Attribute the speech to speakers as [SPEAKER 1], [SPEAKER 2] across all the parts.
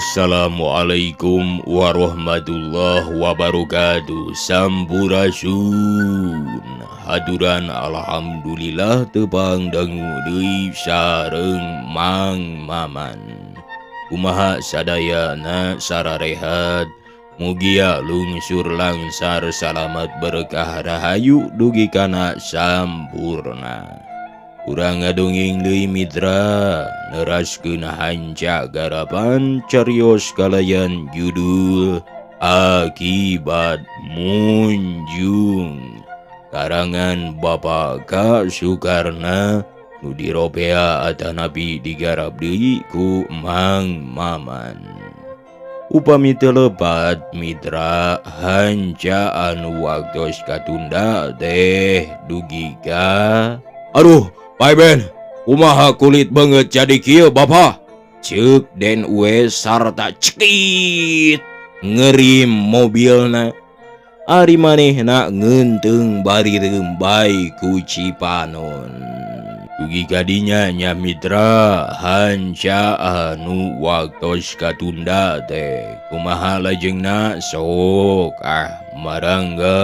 [SPEAKER 1] Assalamualaikum warahmatullahi wabarakatuh. Sampurasun. Haduran alhamdulillah tepang dangu deui sareng Mang Maman. Kumaha sadayana sararehat, mugia lungsur langsar salamat berkah rahayu dugi kana sampurna. Urang ngadongeng deui mitra neraskeun hanca garapan carios kalayan judul Akibat Munjung karangan Bapak K. Sukarna nu diropea atanapi digarap deui ku Mang Maman. Upami teu lepat mitra hanca anu waktos katunda teh dugi ka aduh Pak Ben, kumaha kulit banget jadi kieu Bapak? Ceuk Den Uwe sarta cekit ngerim mobilna. Ari manehna ngeunteung bari rembay ku Cipanon. Dugi kadinya nya mitra hanca anu waktos katunda teh kumaha lajengna sok ah marangga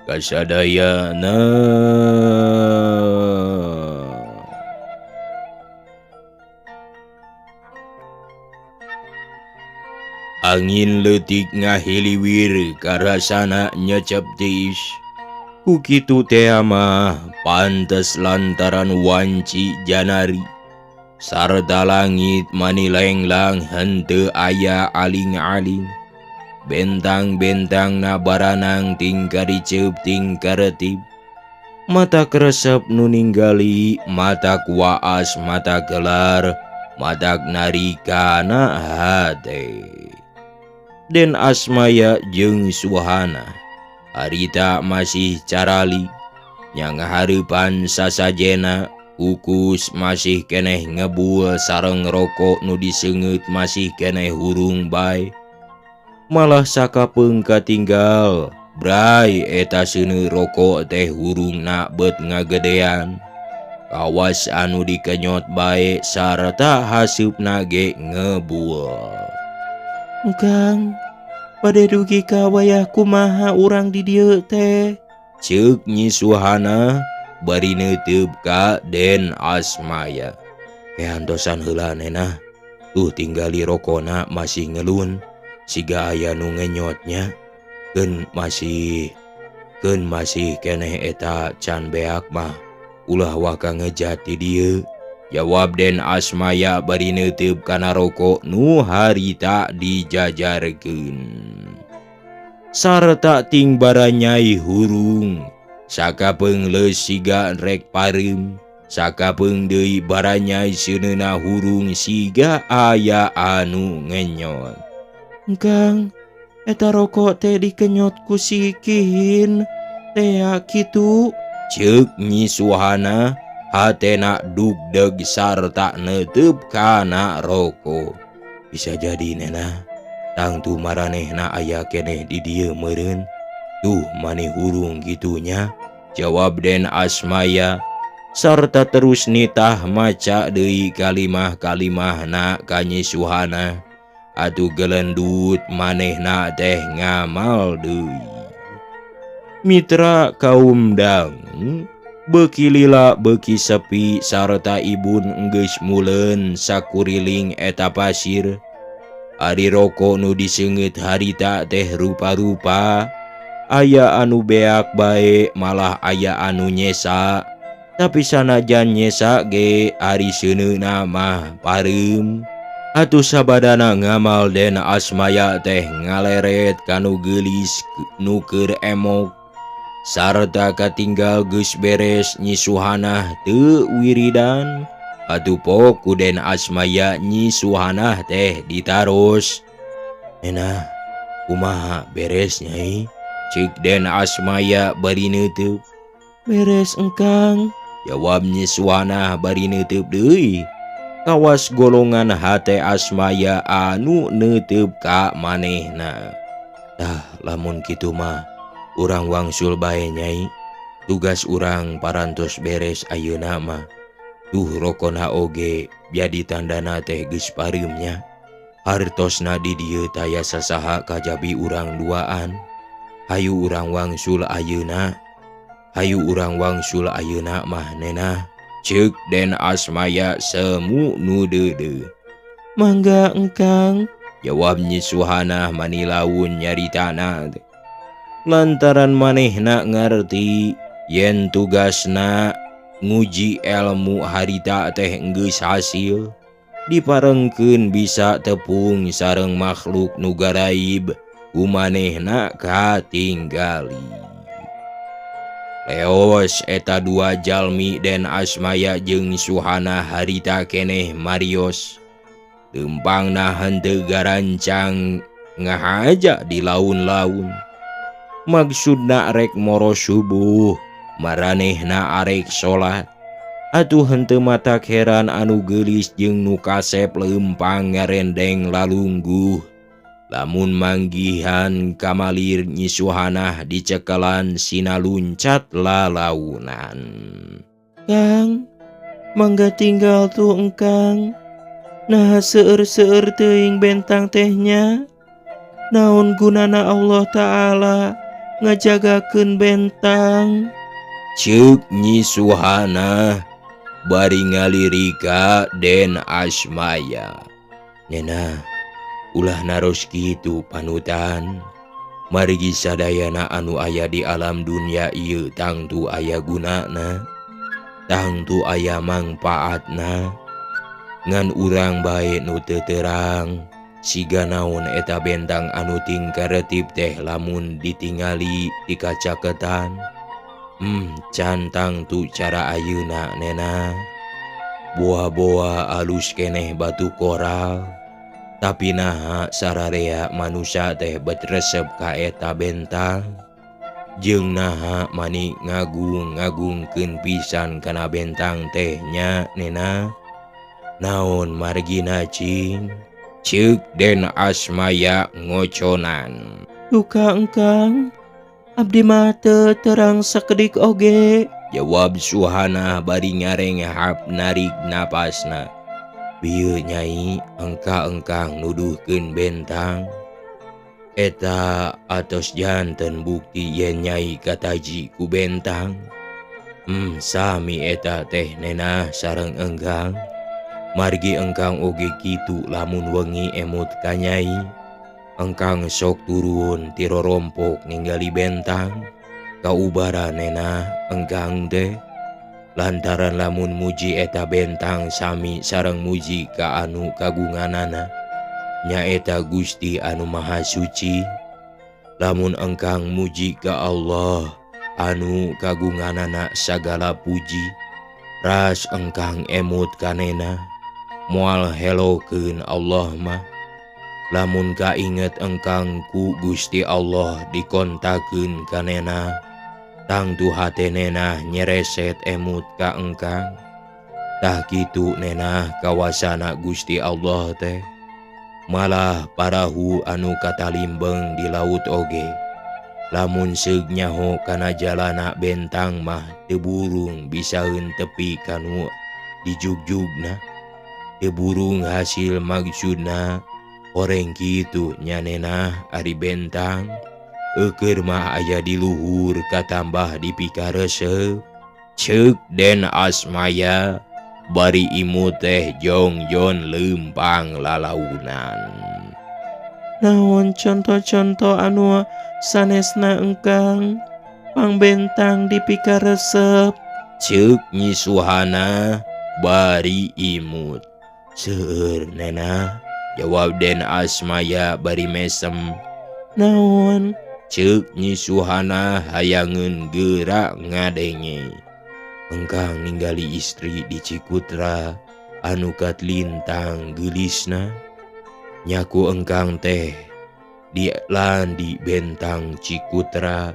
[SPEAKER 1] kasadayana. Angin leutik ngahiliwir karasana nyecep tiis. Ku kitu teh mah pantes lantaran wanci janari. Sarta langit manilenglang henteu aya aling-aling. Bentang-bentang na baranang tingkar diceup tingkar retip. Mata keresep nu ninggali, mata kuaas, mata gelar, mata narikana hate. Den Asmaya jeung Suhana harita masih carali, nya ngahareupan sasajena, kukus masih keneh ngebul sareng rokok nu diseungeut masih keneh hurung bae. Malah sakapeung katinggal, bray eta seuneu rokok teh hurungna beut ngagedean. Kawas anu dikenyot bae sarta haseupna ge ngebul.
[SPEAKER 2] Kang, bade dugi ka wayah kumaha urang di dieu teh?
[SPEAKER 1] Ceuk Nyi Suhana bari neuteup ka Den Asmaya. Keantosan heula nenah, tuh tinggali rokona masih ngelun. Siga aya nu ngenyotnya, keun masih keneh eta can beak mah ulah waka ngejat di dieu. Jawab Den Asmaya bari neuteup kana rokok nu harita dijajarkeun. Sarta ting baranyai hurung, sakapeung leus siga rek pareum, sakapeung deui baranyai seuneuna hurung siga aya anu ngenyot.
[SPEAKER 2] Kang, eta rokok teh dikenyot ku si Kihin, tea kitu.
[SPEAKER 1] Ceuk Nyi Suhana hatena dugdeg sarta neuteup kana rokok. Bisa jadi nena, tangtu maranehna aya keneh di dieu meureun. Tuh maneh hurung kitunya, jawab Den Asmaya sarta terus nitah maca deui kalimah-kalimahna ka Nyi Suhana. Atuh gelendut manehna teh ngamal deui. Mitra kaum dangu beuki lila beuki sepi sarta ibun geus muleun sakuriling eta pasir. Ari rokok nu diseungeut harita teh rupa-rupa, aya anu beak bae malah aya anu nyesa. Tapi sanajan nyesa ge ari seuneuna mah pareum. Atuh sabadana ngamal Den Asmaya teh ngaleret kanu geulis nu keur emok. Sarta katinggal geus beres Nyi Suhanah teu wiridan. Atuh pok ku Den Asmaya Nyi Suhanah teh ditaros. Enah, kumaha beres nyai? Ceuk Den Asmaya bari neuteub.
[SPEAKER 2] Beres engkang,
[SPEAKER 1] jawab Nyi Suhanah bari neuteub deui. Kawas golongan hate Asmaya anu neuteub ka manehna. Tah lamun kitu mah urang wangsul bae nyai. Tugas urang parantos beres ayeuna mah. Tuh rokona oge jadi tandana teh geus pareum nya. Hartosna di dieu taya sasaha kajabi urang duaan. Hayu urang wangsul ayeuna. Hayu urang wangsul ayeuna mah Nena. Ceuk Den Asmaya semu nu deudeuh.
[SPEAKER 2] Mangga engkang,
[SPEAKER 1] jawab Nyi Suhana manilaun nyaritana. Lantaran manehna ngarti yen tugasna nguji elmu harita teh geus hasil diparengkeun bisa tepung sareng makhluk nu garaib ku manehna katinggali. Leos eta dua jalmi Den Asmaya jeung Suhana harita keneh marios. Lempangna henteu garancang ngahaja di laun-laun. Maksudna rek moro subuh, maranehna arek salat. Atuh henteu matak heran anu geulis jeung nu kasep lempang ngarendeng lalungguh. Lamun manggihan kamalir Nyi Suhanah dicekelan sina luncat lalaunan.
[SPEAKER 2] Kang, mangga tinggal tuh engkang. Nah seueur-seueur teuing bentang tehnya. Naon gunana Allah Ta'ala ngajagakeun bentang.
[SPEAKER 1] Ceuk Nyi Suhana bari ngalirika Den Asmaya. Nena, ulah naros kitu panutan. Margi sadayana anu aya di alam dunia ieu tangtu aya gunana, tangtu aya mangpaatna. Ngan urang bae nu teu terang siga naon eta bentang anu tingkaretip teh lamun ditingali di kacaketan. Can tangtu cara ayeuna Nena. Boa-boa alus keneh batu koral. Tapi naha sararea manusia teh bet resep ka eta bentang. Jeung naha mani ngagung-ngagungkeun pisan kana bentang teh nya Nena. Naon margina cing? Ceuk Den Asmaya ngoconan.
[SPEAKER 2] Duka engkang, abdi mah teu terang sakedik oge.
[SPEAKER 1] Jawab Suhana bari ngarenghap narik napasna. Bieu nyai engka-engkang nuduhkeun bentang. Eta atos janten bukti yen nyai kataji ku bentang. Sami eta teh Nena sareng engkang. Margi engkang oge kitu lamun wengi emut ka nyai. Engkang sok turun ti rorompok ningali bentang. Kaubara Nena engkang teh. Lantaran lamun muji eta bentang sami sareng muji ka anu kagunganana. Nyaeta Gusti anu Maha Suci. Lamun engkang muji ka Allah anu kagunganana sagala puji, ras engkang emut kanena. Moal helokeun Allah mah. Lamun kainget engkang ku Gusti Allah dikontakeun kanena, tangtu hatenena nyereset emut ka engkang. Tah kitu Nena kawasana Gusti Allah teh. Malah parahu anu katalimbeng di laut oge. Lamun seug nyaho kana jalana bentang mah teu burung bisaeun tepi kanu dijugjugna. Teu burung hasil maksudna oreng kitu nya Nena ari bentang. Eukeur mah aya di luhur katambah dipikaresep. Ceuk Den Asmaya bari imu teh jongjon lempang lalaunan.
[SPEAKER 2] Naon conto-conto anu sanesna engkang pangbentang dipikaresep.
[SPEAKER 1] Ceuk Nyi Suhana bari imut. Seueur Nena, jawab Den Asmaya bari mesem.
[SPEAKER 2] Naon?
[SPEAKER 1] Ceuk Nyi Suhana hayangeun geura ngadenge. Engkang ningali istri di Cikutra anu katlintang geulisna. Nyaku engkang teh di landi bentang Cikutra.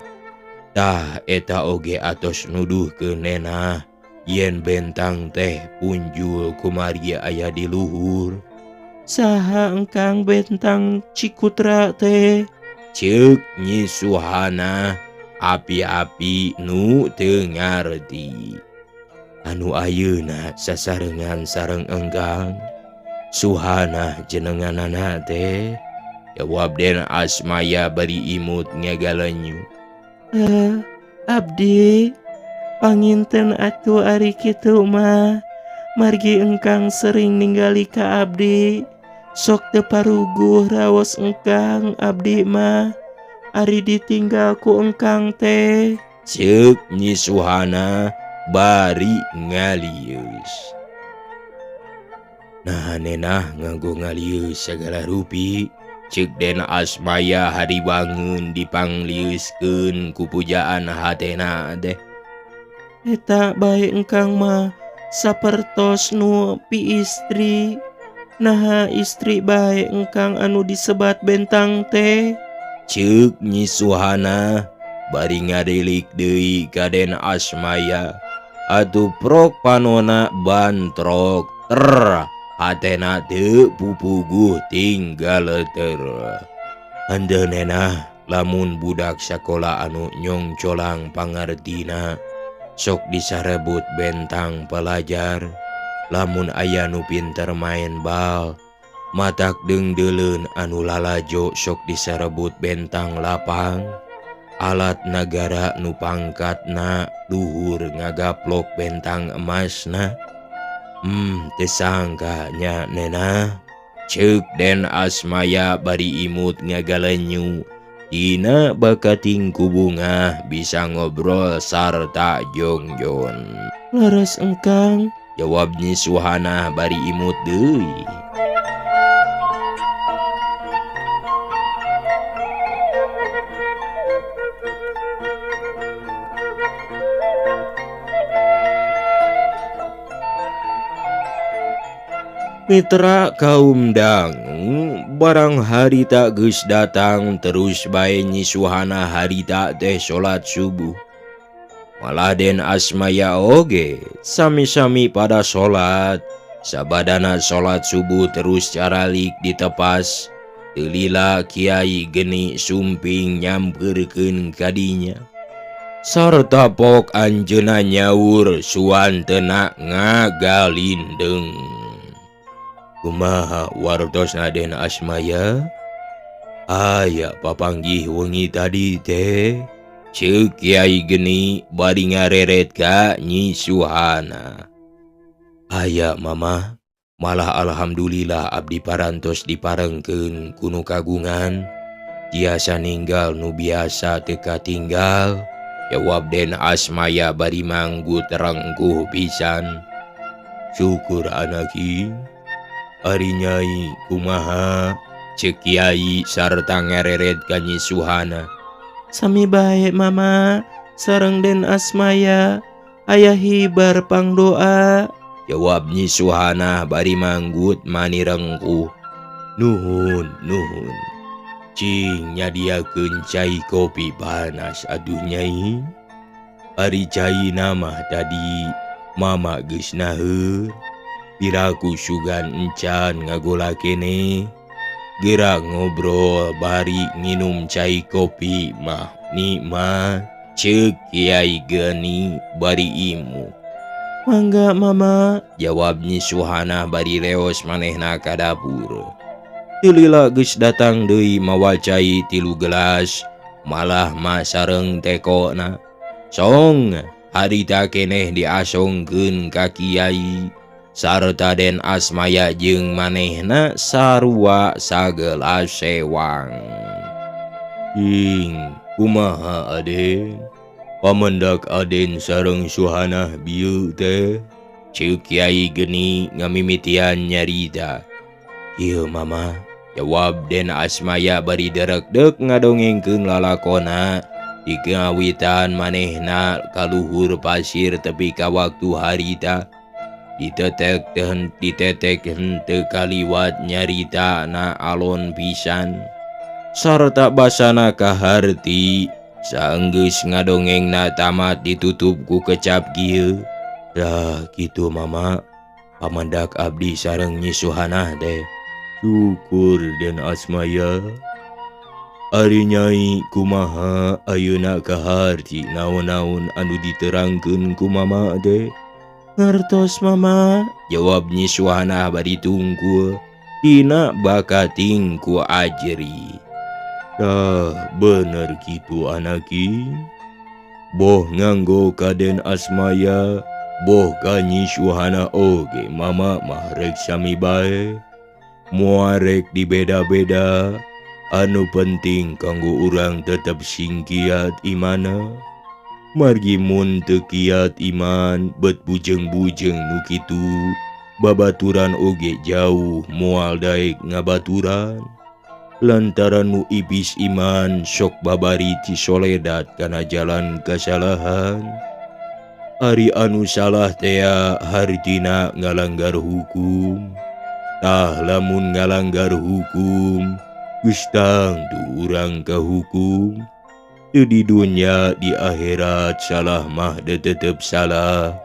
[SPEAKER 1] Tah eta oge atos nuduhkeun Nena yen bentang teh punjul kumargi aya di luhur.
[SPEAKER 2] Saha engkang bentang Cikutra teh?
[SPEAKER 1] Ceuk Nyi Suhana api-api nu teu ngarti. Anu ayeuna sasarengan sareng engkang. Suhana jenenganana teh jawab Den Asmaya bari imut ngagalenyu.
[SPEAKER 2] Abdi panginten atuh ari kitu mah margi engkang sering ningali ka abdi sok teu paruguh raos engkang abdi mah ari ditinggal ku engkang teh.
[SPEAKER 1] Ceuk Nyi Suhana bari ngalieus. Nah nenah nganggo ngalieus sagala rupi. Ceuk Den Asmaya hari bangun dipanglieuskeun ku pujaan hatena teh.
[SPEAKER 2] Eta bae engkang mah sapertos nu pi istri. Naha istri bae engkang anu disebat bentang teh.
[SPEAKER 1] Ceuk Nyi Suhana bari ngarilik deui ka Den Asmaya. Atuh prok panona bantrok ter hatena teu pupuguh tinggal ter. Henteu nenah lamun budak sakola anu nyongcolang pangartina sok disarebut bentang pelajar. Lamun aya nu pinter main bal matak deungdeuleun anu lalajo sok disarebut bentang lapang. Alat nagara nu pangkatna luhur ngagaplok bentang emasna. Teu sangka nya nenah. Ceuk Den Asmaya bari imut ngagalenyu. Dina bakating ku bungah bisa ngobrol sarta jongjon.
[SPEAKER 2] Leres engkang,
[SPEAKER 1] jawab Nyi Suhana bari imut deui. Mitra kaum dangu barang harita geus datang terus bae Nyi Suhana harita teh salat subuh. Malah Den Asmaya oge sami-sami pada salat. Sabadana salat subuh terus caralik ditepas. Teu lila Kiai Geni sumping nyampeurkeun kadinya. Sarta pok anjeunna nyaur suantena ngagalindeng. Kumaha wartosna Den Asmaya? Aya papanggih wengi tadi teh. Ceuk Kiai Geni bari ngareret ka Nyi Suhana. Aya mama, malah alhamdulillah abdi parantos diparengkeun ku nu kagungan. Tiasa ninggal nu biasa teu katinggal. Jawab Den Asmaya bari manggut rengkuh pisan. Syukur anak ing. Ari nyai kumaha? Ceuk Kiai sarta ngareret ka Nyi Suhana.
[SPEAKER 2] Sami bae mama sareng Den Asmaya aya hibar pangdoa.
[SPEAKER 1] Jawab Nyi Suhana bari manggut mani rengkuh. Nuhun nuhun. Cing nyadiakeun cai kopi panas aduh nyai. Ari cai mah tadi mama geus naheur. Piraku sugan encan ngagola kene. Geura ngobrol bari nginum cai kopi mah nikmat. Ceuk Kiai Geni bari imut.
[SPEAKER 2] Mangga mama,
[SPEAKER 1] jawab Nyi Suhana bari leos manehna ka dapur. Teu lila geus datang deui mawa cai 3 gelas, malah mah sareng tekona. Song harita keneh diasongkeun ka Kiai sarta Den Asmaya jeung manehna sarua sagelas sewang. Ing kumaha Aden? Pamendak Aden sareng Suhana bieu teh? Ceuk Kiai Geni ngamimitian nyarita. Ieu mama, jawab Den Asmaya bari derekdek ngadongengkeun lalakona. Dikawitan manehna kaluhur pasir tepi ka waktu harita. Ditetek ditetek henteu kaliwat nyarita na alon pisan. Sarta basana kaharti. Saenggeus ngadongengna tamat ditutup ku kecap kieu. Dah kitu mama, pamandak abdi sareng Nyi Suhana teh. Syukur Den Asmaya. Ari nyai kumaha ayeuna kaharti naon-naon anu diterangkeun ku mama teh?
[SPEAKER 2] Ngartos mama,
[SPEAKER 1] jawab Nyi Suhana bari tungkul dina bakating ku Ajri. Tah bener kitu anaki. Boh nganggo ka Den Asmaya, boh ka Nyi Suhana oge mama mah rek sami bae. Moal rek dibeda-beda, anu penting kanggo urang tetep sing kiat imana. Margi mun teu kiat iman bet bujeng-bujeng nu kitu, babaturan oge jauh moal daek ngabaturan. Lantaran nu ibis iman sok babari cisoledat kana jalan kasalahan. Ari anu salah tea hartina ngalanggar hukum. Tah lamun ngalanggar hukum geus tangtu urang kahukum. Teu di dunya di akhirat salah mah tetep salah.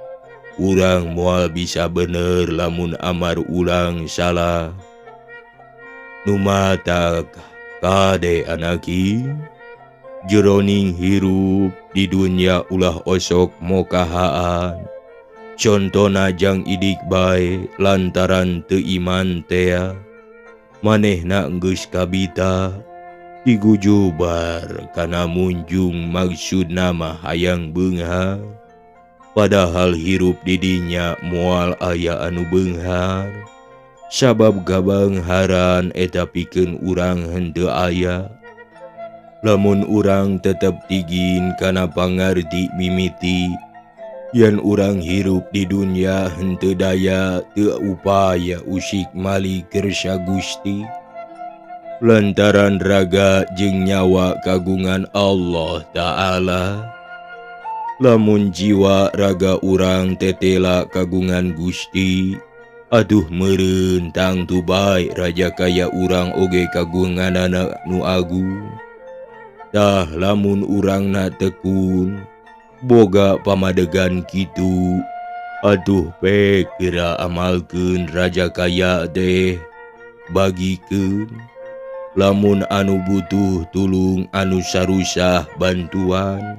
[SPEAKER 1] Urang moal bisa bener lamun amar ulang salah. Nu matak kade anaki jeroning hirup di dunya ulah osok mokahaan. Contona jang idik bae lantaran teu iman tea. Manehna geus kabita digujubar kana munjung maksudna mah hayang beunghar. Padahal hirup di dinya moal aya anu beunghar. Sabab gabeungharan eta pikeun urang henteu aya. Lamun urang tetep tigin kana pangarti mimiti, yen urang hirup di dunya henteu daya teu upaya usik mali kersa Gusti. Lantaran raga jeung nyawa kagungan Allah Ta'ala. Lamun jiwa raga urang tetela kagungan Gusti, aduh meureun tangtu bae raja kaya urang oge kagunganana nu agung. Tah lamun urangna tekun boga pamadegan kitu, aduh pek geura amalkeun raja kaya teh bagikeun. Lamun anu butuh tulung anu sarusah bantuan,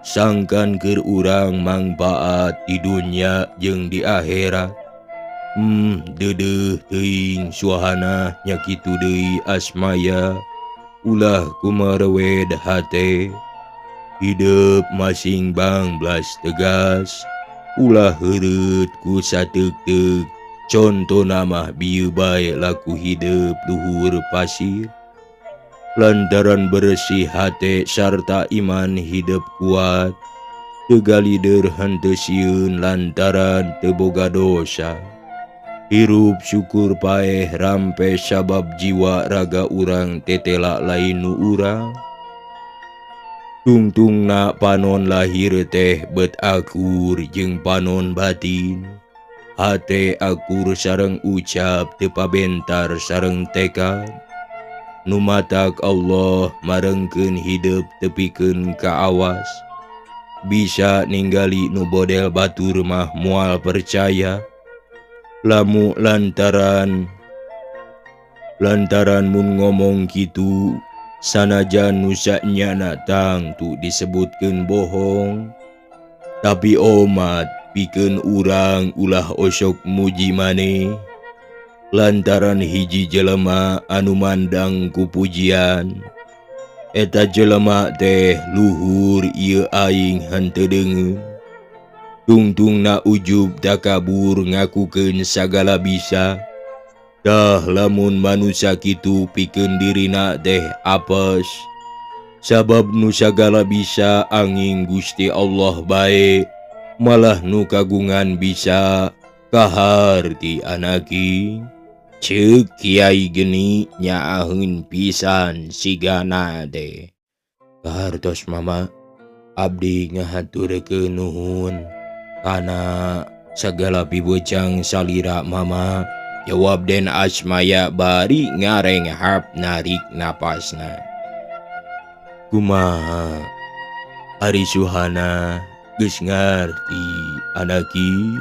[SPEAKER 1] sangkan keur urang mangpaat di dunya jeung di akhirat. Deudeuh teuing suahana nya kitu deui Asmaya, ulah kumarewed hate. Hidup masing bangblas tegas, ulah heureut ku sateuk-teuk. Contona mah bieu bae laku hidup luhur pasir. Lantaran bersih hate sarta iman hidup kuat, teu galider henteu sieun lantaran teu boga dosa. Hirup syukur paeh rampe sabab jiwa raga urang tetela lain nu urang. Tungtungna panon lahir teh bet akur jeung panon batin. Hate akur sareng ucap teu pabentar sareng tekad. Nu matak Allah marengkeun hidup tepikeun ka awas. Bisa ninggali nu bodel batur mah moal percaya. Lamu lantaran mun ngomong kitu sanajan nu sanyana tangtu disebutkeun bohong. Tapi omat pikeun urang ulah osok muji maneh. Lantaran hiji jelema anu mandang ku pujian, eta jelema teh luhur ieu aing henteu deungeun. Tungtungna ujub takabur ngakukeun sagala bisa. Tah lamun manusia kitu pikeun dirina teh apes. Sabab nu sagala bisa angin Gusti Allah bae, malah nu kagungan bisa kaharti anaki. Ceuk Kiai Geni nyaaheun pisan sigana teh. Kahartos mama, abdi ngahaturkeun nuhun kana sagala pibeucang salira mama. Jawab Den Asmaya bari ngarenghap narik napasna. Kumaha Ari Suhana geus ngarti anaki?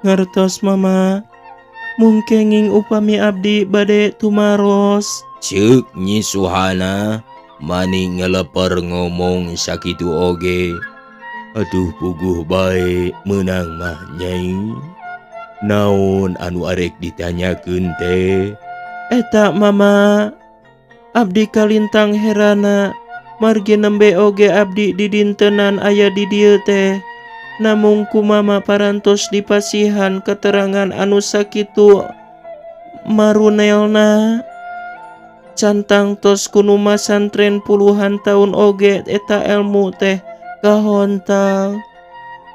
[SPEAKER 2] Ngartos mama. Mung kenging upami abdi bade tumaros.
[SPEAKER 1] Ceuk Nyi Suhana mani ngeleper ngomong sakitu oge. Atuh puguh bae meunang mah Nyai. Naon anu arek ditanyakeun teh?
[SPEAKER 2] Eta Mama, abdi kalintang herana margi nembe oge abdi didintenan aya di dieu teh. Namung ku Mama parantos dipasihan keterangan anu sakitu marunelna. Can tangtos ku nu masantren puluhan taun oge eta elmu teh kahontal.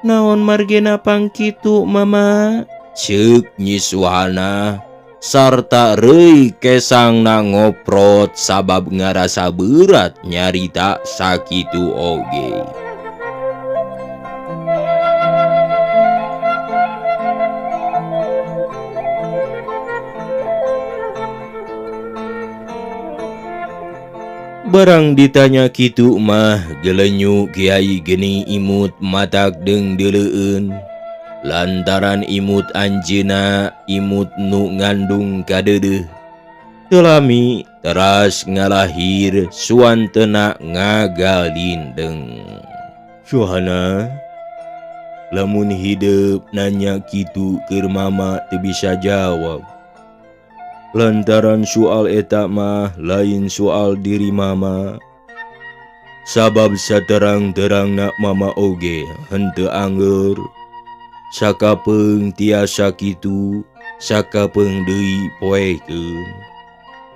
[SPEAKER 2] Naon margina pangkitu Mama?
[SPEAKER 1] Ceuk Nyi Suhana sarta reuy kesangna ngoprot sabab ngarasa berat nyarita sakitu oge. Barang ditanya kitu mah gelenyu Kiai Geni imut matak deung deuleueun. Lantaran imut anjeunna imut nu ngandung kadeudeuh. Teu lami teras ngalahir suantena ngagalindeng. Suhana, lamun hidep nanya kitu keur mama teu bisa jawab. Lantaran soal eta mah lain soal diri mama. Sabab saterang-terangna mama oge henteu angeur. Sakapeung tiasa kitu, sakapeung deui poekeun.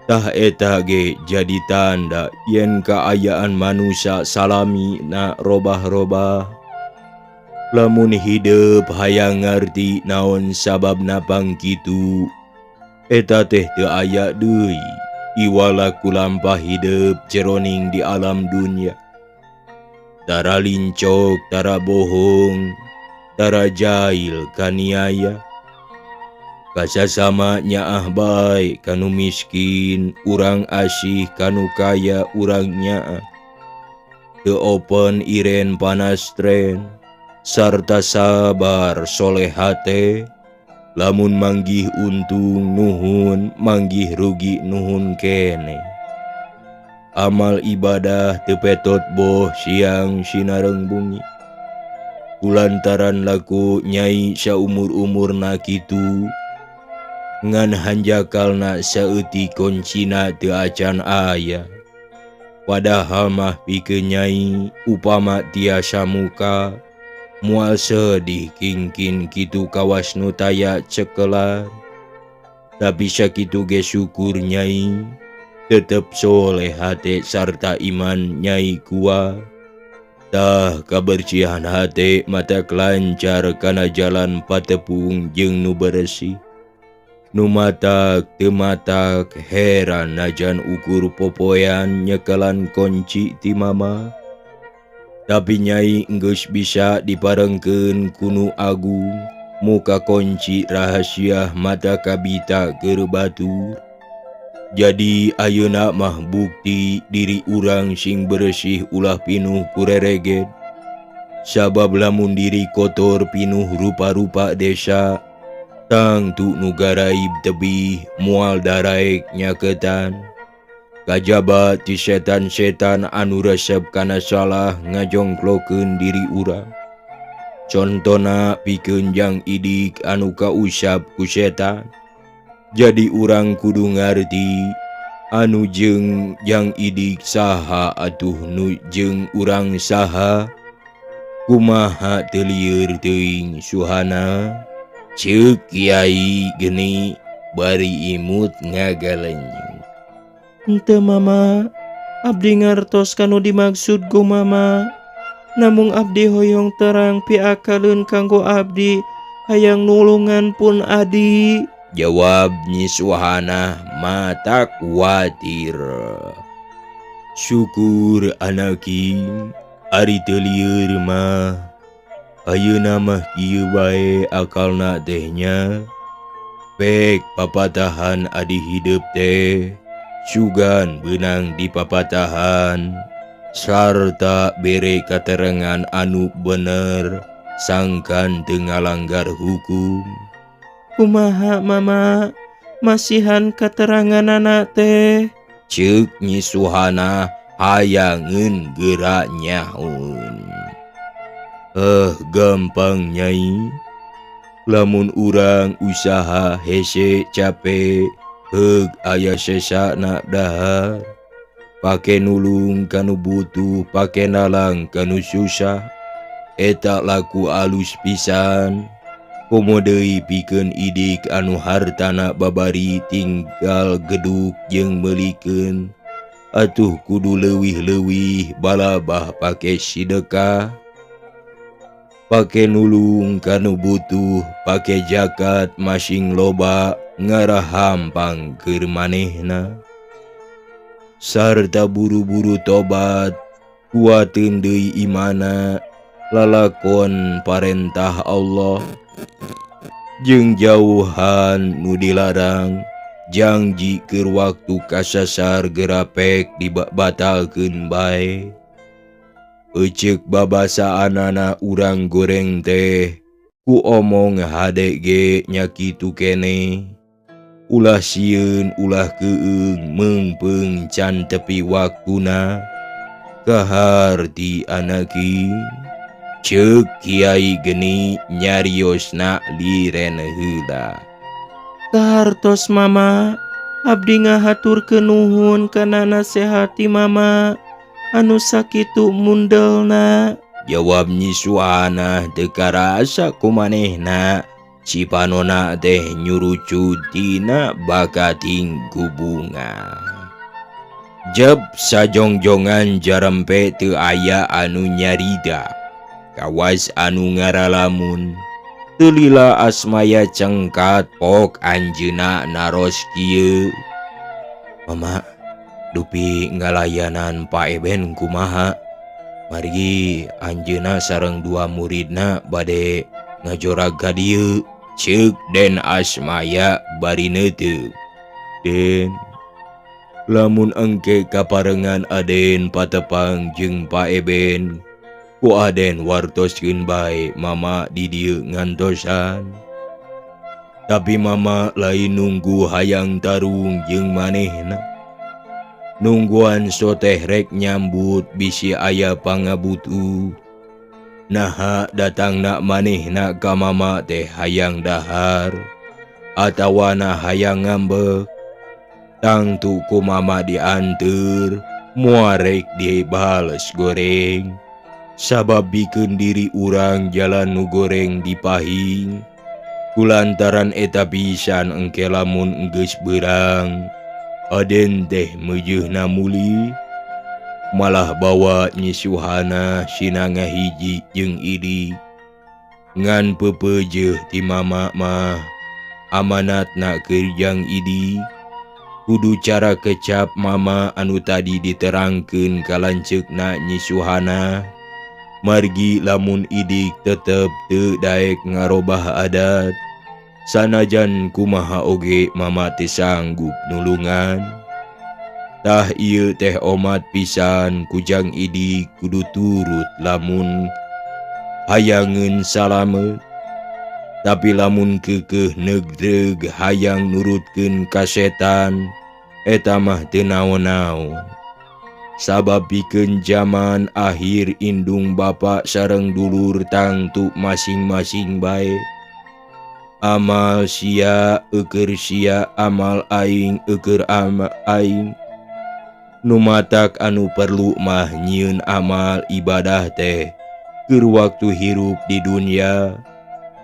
[SPEAKER 1] Tah eta ge jadi tanda yen kaayaan manusia salami na robah-robah. Lamun hidep hayang ngarti naon sababna pangkitu, eta teh teu aya deui iwala kulampah hidep jeroning di alam dunya. Tara lincok, tara bohong, tara jail kaniaya. Kasasama nyaah bae kanu miskin, urang asih kanu kaya urang nyaah. Teu open iren panastren, sarta sabar soleh hate. Lamun manggih untung nuhun, manggih rugi nuhun kene. Amal ibadah teu petot boh siang sinareng bungi. Kulantaran laku nyai saumur-umurna kitu, ngan hanjakalna saeutik koncina teu acan aya. Padahal mah pikeun nyai upama tiasa muka, moal sedih kingkin kitu kawas nu taya cekelan. Tapi sakitu ge syukur nyai, tetep soleh hate sarta iman nyai kuat. Tah kabersihan hate mata kelancar kana jalan patepung jeung nu beresih. Nu matak teu matak heran najan ukur popoean nyekelan konci ti mama. Tapi nyai enggeus bisa diparengkeun ku nu agung, muka konci rahasia mata kabita keur batur. Jadi ayeuna mah bukti diri urang sing beresih ulah pinuh ku rereget. Sabab lamun diri kotor pinuh rupa-rupa desa, tangtu nu garaib tebih moal daraek nyaketan. Kajaba ti setan-setan anu resep kana salah ngajongklokeun diri urang. Contona pikeun jang idik anu kausap ku setan. Jadi urang kudu ngarti anu jeung jang idik saha atuh nu jeung urang saha. Kumaha teu lieur teuing Suhana? Ceuk Kiai Geni bari imut ngagalenyu.
[SPEAKER 2] Henteu Mama, abdi ngartos kanu dimaksud ku Mama. Namung abdi hoyong terang piakaleun kanggo abdi hayang nulungan pun adi.
[SPEAKER 1] Jawab Nyi Suhana mata kuatir. Syukur anaking, ari teu lieur mah. Ayeuna mah kieu bae akalna teh nya. Pek papatahan adi hidep teh, sugan beunang di papatahan, sarta bere katerangan anu bener, sangkan teu ngalanggar hukum.
[SPEAKER 2] Kumaha Mama, masihan kateranganana teh?
[SPEAKER 1] Ceuk Nyi Suhana hayangeun geura nyaun. Eh gampang Nyai lamun urang usaha hese capek heug aya sesa na dahar pake nulung kanu butuh pake nalang kanu susah eta laku alus pisan komo deui pikeun idik anu hartana babari tinggal geduk jeung meulikeun atuh kudu leuwih-leuwih balabah pake sidekah pake nulung kanu butuh pake zakat masing loba ngarah hampang keur manehna sarta buru-buru tobat kuateun deui imana lalakon parentah Allah jeung jauhan nu dilarang janji keur waktu kasasar gerapek dibatalkeun bae Eceuk babasaanana urang goreng teh ku omong hade ge nya kitu keneh ulah sieun ulah keung meungpeung can tepi waktuna kaharti anaki Ceuk Kiai Geni nyariosna liren heula.
[SPEAKER 2] Kahartos Mama abdi ngahaturkeun nuhun kana nasehat ti Mama anu sakitu mundelna.
[SPEAKER 1] Jawab Nyi Suhana teu karasa ku manehna cipanona teh nyurucud tina bakating ku bunga. Jeb sajongjongan jarempe teu aya anu nyarida kawas anu ngaralamun teu lila Asmaya cengkat pok anjeunna naros kieu. Mama dupi ngalayanan Pak Eben kumaha margi anjeunna sareng dua muridna bade ngajorag ka dieu ceuk Den Asmaya bari neuteup. Den lamun engke kaparengan Aden patepang jeung Pak Eben ku Aden wartoskeun bae mama di dieu ngantosan. Tapi mama lain nunggu hayang tarung jeung manehna. Nungguan soteh rek nyambut bisi aya pangabutuh. Naha datangna manehna ka mama teh hayang dahar atawana hayang ngambek. Tangtu ku mama dianteur moal rek dibales goreng. Sabab bikeun diri urang jalan nu goreng dipahing. Kulantaran eta pisan engke lamun geus beurang Aden teh meujeuhna mulih malah bawa Nyi Suhana sinanga hiji jeung Idi. Ngan peupeujeuh ti mama mah amanatna keur jang Idi. Kudu cara kecap mama anu tadi diterangkeun ka lanceukna Nyi Suhana. Margi lamun idik tetep teu daek ngarobah adat sanajan kumaha oge mama teu sanggup nulungan. Tah ieu teh omat pisan kujang idik kudu turut lamun hayangeun salamet. Tapi lamun keukeuh neugreug hayang nurutkeun ka setan eta mah teu naon-naon. Sabab pikeun jaman akhir indung bapa sareng dulur tangtu masing-masing bae. Amal sia eueur sia amal aing eueur ama aing. Nu matak anu perlu mah nyieun amal ibadah teh keur waktu hirup di dunya.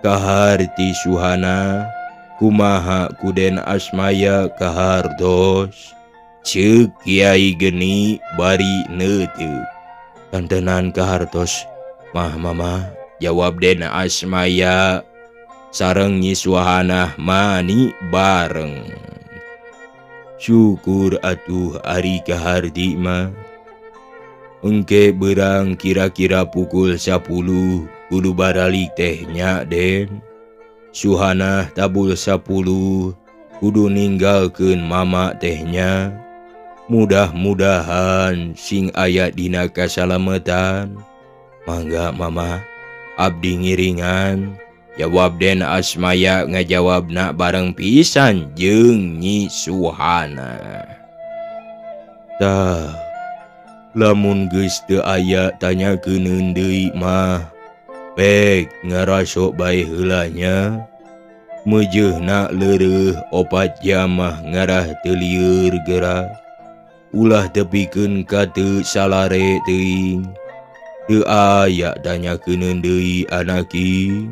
[SPEAKER 1] Kaharti Suhana kumaha ku Den Asmaya kahartos. Ceuk Kiai Geni bari neuteup. Kantenan kahartos mah mama jawab Den Asmaya sareng Nyi Suhana mani bareng. Syukur atuh ari kaharti mah. Engke beurang kira-kira pukul 10 kudu baralik teh nya Den. Suhana tabul 10 kudu ninggalkeun mama teh nya. Mudah-mudahan sing aya dina kasalametan. Mangga mama abdi ngiringan jawab Den Asmaya ngajawabna bareng pisan jeung Nyi Suhana. Tah lamun geus teu aya tanyakeun deui mah Pek ngarasok bae heula nya. Meujeuhna leureuh 4 jam mah ngarah teu lieur geura. Ulah tepikeun ka teu salare teuing. Teu aya tanyakeun deui anaki.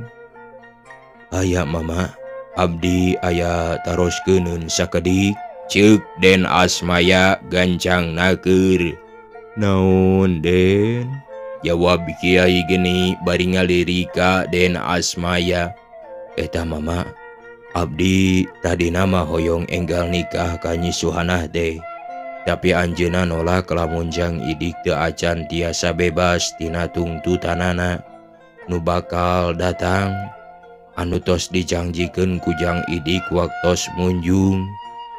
[SPEAKER 1] Aya mama, abdi aya taroskeun sakedik. Ceuk Den Asmaya gancang naker. Naon Den? Jawab Kiai Geni bari ngalirik ka Den Asmaya. Eta mama, abdi tadina mah hoyong enggal nikah ka Nyi Suhanah teh. Tapi anjeunna nolak lamun Jang Idik teu acan tiasa bebas tina tungtutanana nu bakal datang anu tos dijangjikeun ku Jang Idik waktos munjung.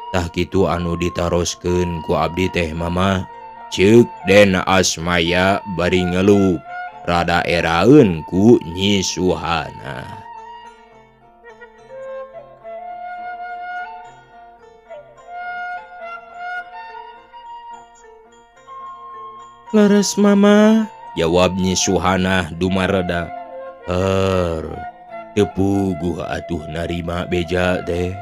[SPEAKER 1] Tah kitu anu ditaroskeun ku abdi teh mama. Ceuk Den Asmaya bari ngeluh rada eraeun ku Nyi Suhana.
[SPEAKER 2] Leres mama,
[SPEAKER 1] jawab Nyi Suhana dumareda. Teu puguh atuh narima beja teh.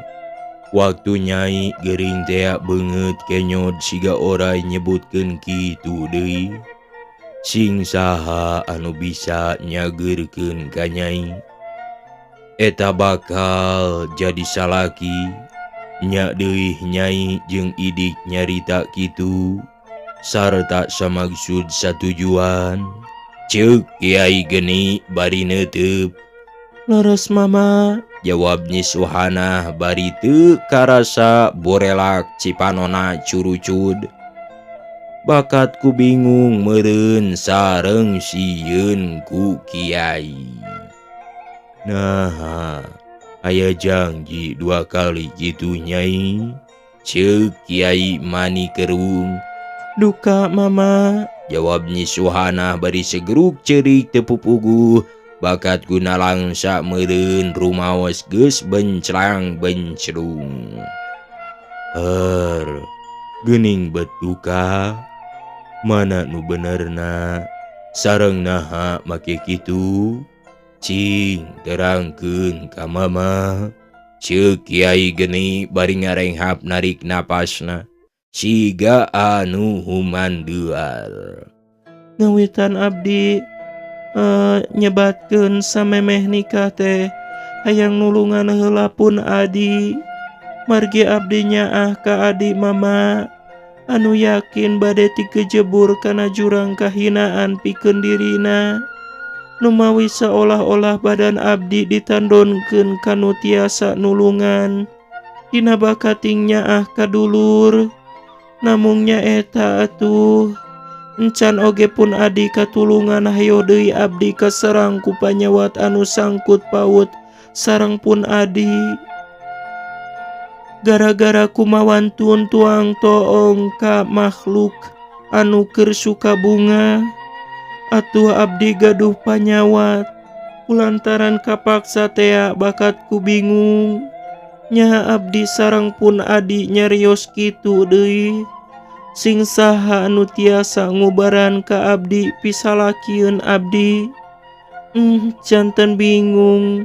[SPEAKER 1] Waktu nyai gering tea beungeut kenyod siga orai nyebutkeun kitu deui. Sing saha anu bisa nyageurkeun ka nyai. Eta bakal jadi salaki. Nya deui nyai jeung Idik nyarita kitu sarta samaksud satujuan. Ceuk Kiai Geni bari neuteup.
[SPEAKER 2] Leres mama,
[SPEAKER 1] jawab Nyi Suhana bari teu karasa borelak cipanona curucud. Bakat ku bingung meureun sareng sieun ku Kiai. Nah, aya janji 2 kali kitu nyai. Ceuk Kiai mani kerung.
[SPEAKER 2] Duka mama,
[SPEAKER 1] jawab Nyi Suhana bari segeruk ceurik teu pupuguh. Bakat guna langsa meureun rumaos geus benclang benclung. Geuning bet duka mana nu benerna sareng naha make kitu. Cing terangkeun ka mama. Ceuk Kiai Geni bari ngarenghap narik napasna siga anu humandual.
[SPEAKER 2] Ngawitan abdi nyebatkeun samemeh nikah teh hayang nulungan heula pun adi. Margi abdi nyaah ka adi mama anu yakin bade tikejebur kana jurang kahinaan pikeun dirina. Numawi seolah-olah badan abdi ditandonkeun kanu tiasa nulungan. Dina bakating nyaah ka dulur. Namung nyaeta atuh encan oge pun adi katulungan hayo deui abdi kaserang ku panyawat anu sangkut paut sareng pun adi. Gara-gara kumawantun tuang toong ka makhluk anu keur suka bunga. Atuh abdi gaduh panyawat kulantaran kapaksa tea bakatku bingung. Nya abdi sareng pun adi nyarios kitu deui. Sing saha anu tiasa ngubaran ka abdi pisalakieun abdi. Janten bingung.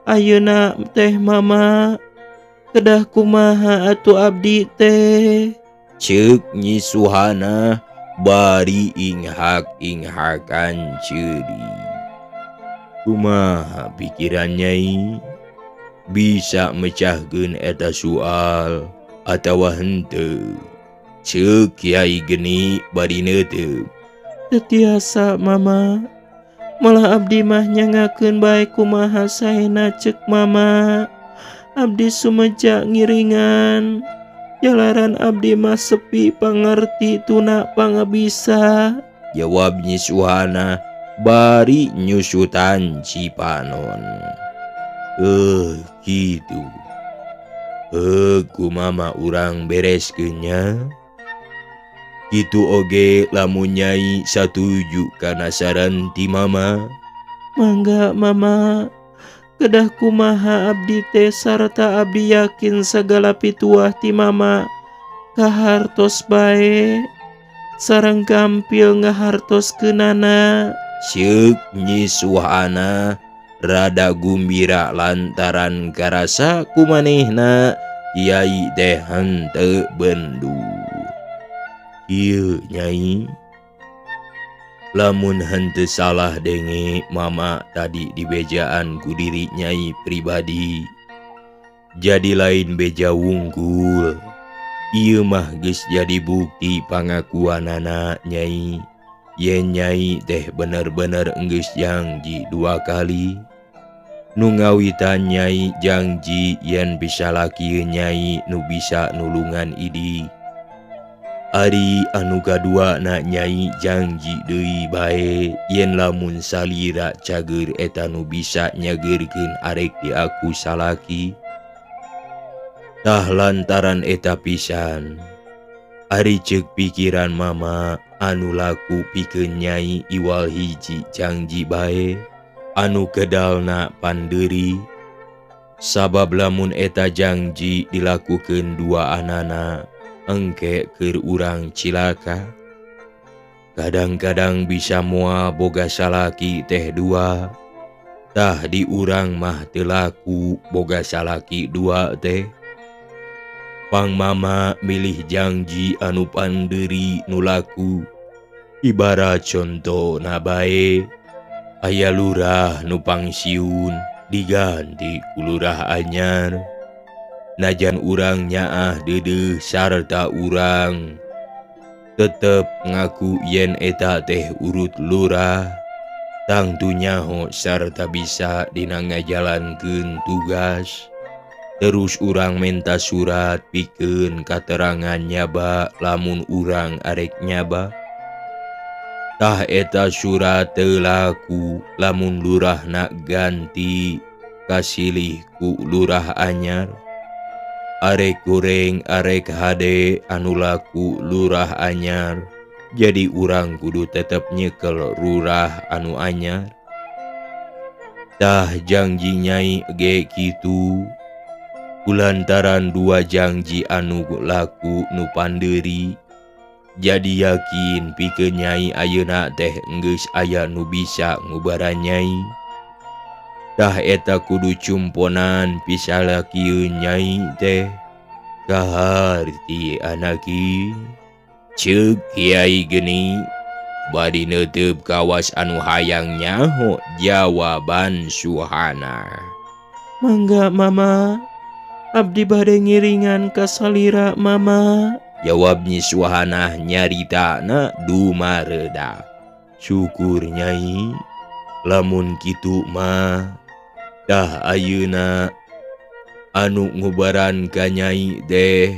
[SPEAKER 2] Ayeuna teh mama kedah kumaha atuh abdi teh.
[SPEAKER 1] Ceuk Nyi Suhana bari inghak-inghakan ceuri. Kumaha pikiran nyai? Bisa mecahkeun eta soal atawa henteu? Ceuk Kiai Geni bari neuteup.
[SPEAKER 2] Teu tiasa mama. Malah abdi mah nyangakeun bae kumaha saena ceuk mama. Abdi sumeja ngiringan. Jalaran abdi mah sepi pangarti tuna pangabisa.
[SPEAKER 1] Jawab Nyi Suhana bari nyusutan cipanon. Kitu. Kumama urang bereskeun nya. Kitu oge lamun nyai satuju kana saran ti mama.
[SPEAKER 2] Mangga mama. Kedah kumaha abdi teh sarta abdi yakin sagala pituah ti mama kahartos bae. Sareng gampil ngahartos keunana.
[SPEAKER 1] Ceuk Nyi Suhana rada gumbira lantaran karasa ku manehna Kiai teh henteu bendu. Ieu Nyai, lamun henteu salah denge mama tadi dibejaan ku diri Nyai pribadi. Jadi lain beja wungkul. Ieu mah geus jadi bukti pangakuanana Nyai. Yen Nyai teh bener-bener enggeus janji dua kali. Nu ngawitan Nyai janji yen bisa laki Nyai nu bisa nulungan Idi. Ari anu kadua na Nyai janji deui bae yen lamun salira cager eta nu bisa nyageurkeun arek diaku salaki. Tah lantaran eta pisan. Ari ceuk pikiran mama anu laku pikeun Nyai iwal hiji janji bae anu kedalna pandeuri. Sabab lamun eta janji dilakukeun dua anana engke keur urang cilaka. Kadang-kadang bisa moal boga salaki teh dua. Tah di urang mah teu laku boga salaki dua teh. Pang mama milih janji anu pandeuri nu laku. Ibarat contona bae aya lurah nu pangsiun diganti ku lurah anyar. Najan urang nyaah deudeuh sarta urang tetep ngaku yen eta teh urut lurah. Tangtu nyaho sarta bisa dina ngajalankeun tugas. Terus urang menta surat pikeun katerangan nyaba lamun urang arek nyaba. Tah eta surat teu laku lamun lurahna ganti kasilih ku lurah anyar. Arek goreng arek hade anu laku lurah anyar. Jadi urang kudu tetep nyekel lurah anu anyar. Tah janji Nyai ge kitu. Kulantaran dua janji anu laku nu pandeuri, jadi yakin pikeun Nyai ayeuna teh enggeus aya nu bisa ngubaran Nyai. Tah eta kudu cumponan pisalakieun Nyai teh. Kaharti anaki. Ceuk Kiai Geni bari neuteup kawas anu hayang nyaho jawaban Suhana.
[SPEAKER 2] Mangga mama, abdi bade ngiringan ka salira mama.
[SPEAKER 1] Jawab Nyi Suhana nyaritana dumareda. Syukur Nyai, lamun kitu mah tah ayeuna anu ngubaran ka Nyai teh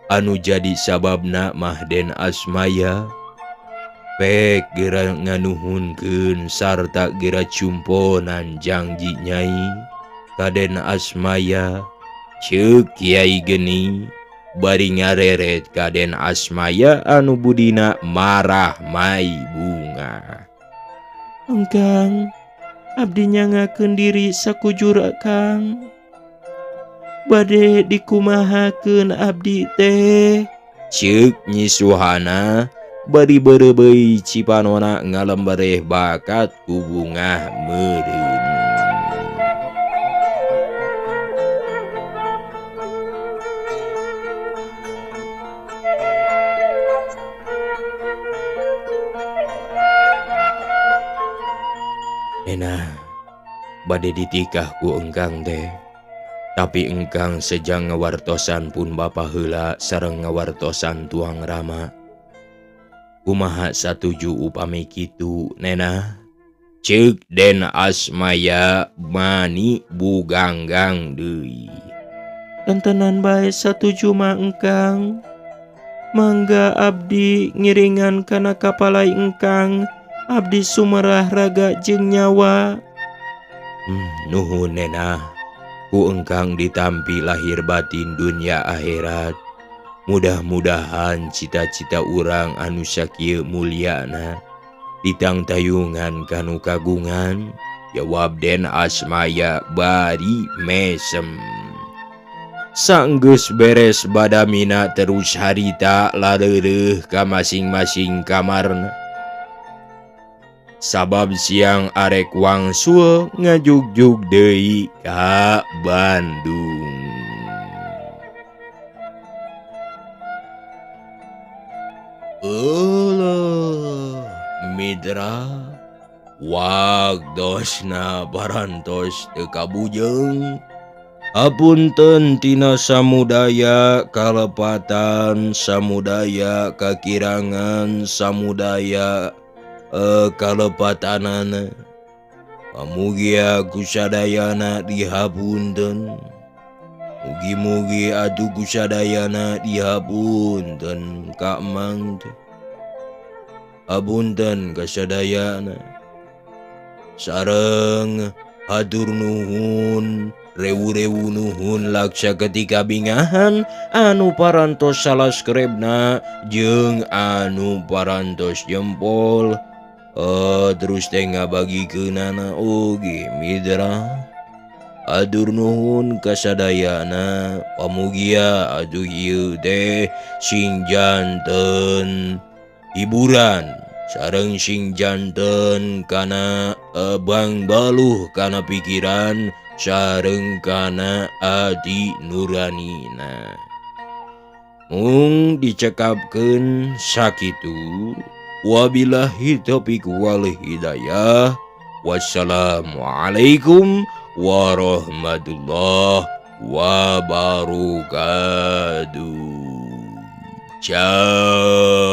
[SPEAKER 1] anu jadi sababna mah Den Asmaya. Pek gera nganuhunkeun sarta gera cumponan janji Nyai ka Den Asmaya. Ceuk Kiai Geni bari ngareret ka Den Asmaya anu budina marah mai bunga.
[SPEAKER 2] Engkang, abdi nyangakeun diri sakujur Kang. Bade dikumahakeun abdi teh.
[SPEAKER 1] Ceuk Nyi Suhana bari beureubeuy cipanona ngalembereh bakat ku bungah meureun. Enah, bade ditikah ku engkang teh. Tapi engkang sejang ngawartosan pun bapa heula sareng ngawartosan tuang rama. Kumaha satuju upami kitu Nenah? Ceuk Den Asmaya mani buganggang deui.
[SPEAKER 2] Tentenan bae satuju mah engkang. Mangga abdi ngiringan kana kapalai engkang. Abdi sumerah raga jeung nyawa.
[SPEAKER 1] Nuhun Nenah, ku engkang ditampi lahir batin dunia akhirat. Mudah-mudahan cita-cita urang anu sakieu mulyana ditangtayungan kanu kagungan. Jawab Den Asmaya bari mesem. Sanggeus beres badamina terus harita lareureuh ka masing-masing kamarna. Sabab siang arek wangsul ngajugjug deui ka Bandung. Eueuh Mitra waktosna parantos teu kabujeng. Apunten tina samudaya kalepatan, samudaya kakirangan, samudaya kalepatanana. Pamugia kusadayana dihapunten. Mugi-mugi atuh kusadayana dihapunten ka Mang teh. Apunten kasadayana. Sareng hatur nuhun, rewu-rewu nuhun laksa ketika bingahan anu parantos salaskerebna jeung anu parantos jempol. Terus teh ngabagikeunana oge Mitra. Atur nuhun kasadayana, pamugia atuh ieu teh sing janten hiburan sareng sing janten kana bang baluh kana pikiran sareng kana ati nuranina. Mung dicekapkeun sakitu. Wabillahi taufiq wal hidayah. Wassalamualaikum warahmatullahi wabarakatuh. Ciao.